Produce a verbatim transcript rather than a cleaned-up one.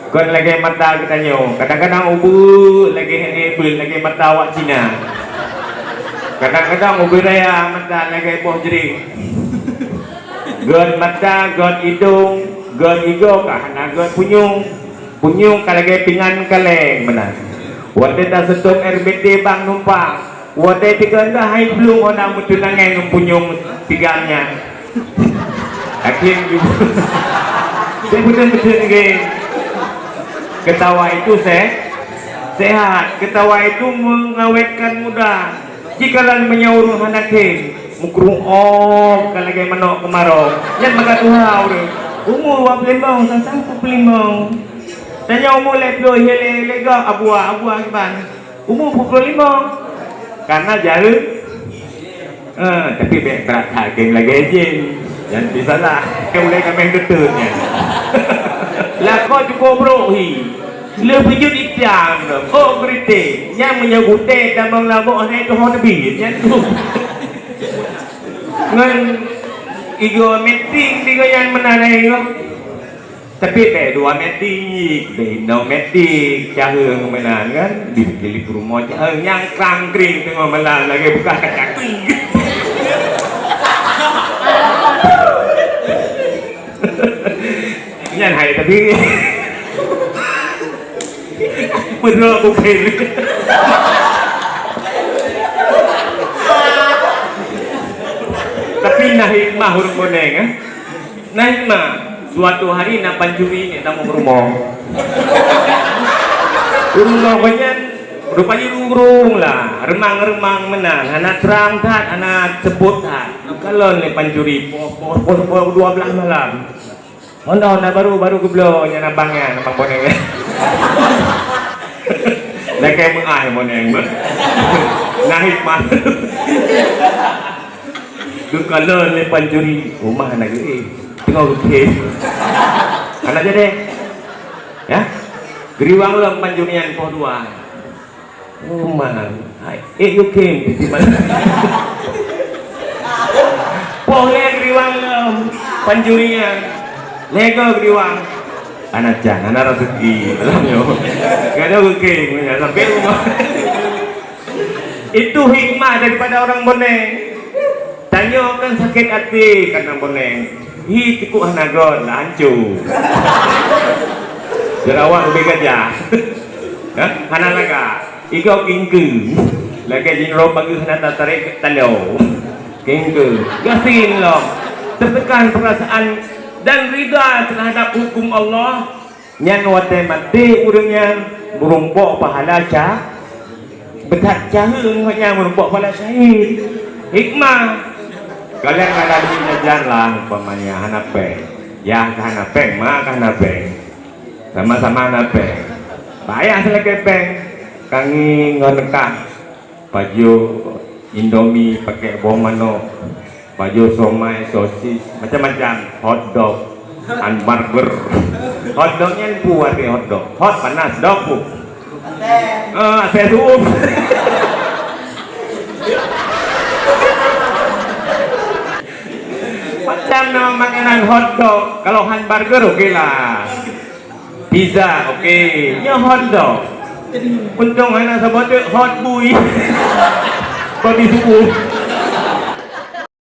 Kon lagèe mata geutanyoe, kadang-kadang ubeut lagèe, eh, beuet lagèe mata awak Cina. Kadang-kadang ubit raya mata lagèe boh jeuréng. Gèt mata, gèt idông, gèt igoe ka hana gèt punyueng. Punyueng ka lagèe pingan kaleng meunan. Watèe taseutôt air beutée bang numpang, watèe teuka hai plueng hana meuteunangèe ngon punyueng tiga nyan. Akhé ju-, beutôi-beutôi ngon. Ketawa itu se-, sehat. Ketawa itu mengawetkan muda. Jikalau meunyoe ureueng hana khem, meukrong-ong ka lagèe manok keumarô. Nyan maka tuha ureueng. Umu dua ploh limong, sang-sang dua ploh limong. Tanyoe umu lhèe ploh, lhèe, lhèe, lhèe goe, abua, abua kiban. Umu dua ploh limong. Karena jareung. Eh, tapi bèk brat that khem lagèe jén. Nyan pih salah. Kan ulèe kaméng teuteuet nyan. Lakoe cukup brok hi. Le beujeuet itam lom. Oh, geuritek. Nyan meunyoe gutèe tamong laboh hana tuho teubiet. Nyan tu. Ngon igoe meeting tiga nyan meunan ai nyoe. Tapi bèk dua meeting, bèk inong meeting, caheueng meunan kan. Di, di rumoh caheueng nyang krang-kring teungoh malam lagèe buka kaki. Nyan hai tapi. Beudôh kupéng. Tapi na hikmah ureueng boneng, eh. Na hikmah, suatu hari na pancuri nyang tamong rumoh. Rumoh gobnyan rupajih rung-rung lah, reumang-reumang meunan, hana trang that, hana seupôt that. Kalon lé pancuri, poh, poh, poh, poh dua blah malam. Honda, Honda baru, baru geubloe nyan abang nyan, abang boneng nyan. Lakèe meu'ah boneng. Na hikmah. Geukalon lé pancuri, rumah na geuéh. Teungoh geukhem. Hana jadi. Ya. Geuriwang lom pancuri nyan poh dua. Oh, man. Hai, eh, you came. Poh lhèe geuriwang lom pancuri nyan. Lhèe goe geuriwang. Hana can, hana raseuki. Alam nyoe. Gado you came, sampai rumah. Itu hikmah daripada orang boneng. Tanyoe kan sakét até karena boneng. Hi, tikuk hana göt, lah hancô. Jerawat ubé gajah. Hah? Hana lagak. Igoe kingkeue. Lagèe jinoe bageue hana tatarek taloe. Kingkeue. Gasien lom. Tertekan perasaan dan rida terhadap hukum Allah. Nyan watèe maté ureueng nyan meurumpok pahala ca-, beuthat caheueng ngon nyan meurumpok pahala syahid. Hikmah, kalian hana duit jajan lah, umpamanya hana péng. Yah ka hana péng, mak ka hana péng. Sama-sama hana péng. Payah seulakèe péng. Kangi ngon neukah. Pajoh Indomie pakai boh manok, pajoh somai, sosis, macam-macam, hotdog, hamburger. Hotdog nyan peue arti hotdog? Hot panas, dog peue? Ah, asèe su'uem. Macam nama makanan hotdog, kalau hamburger oke lah. Pizza, oke. Nyoe hotdog. Untông hana saboh teuk hot bui. Babi su'uem.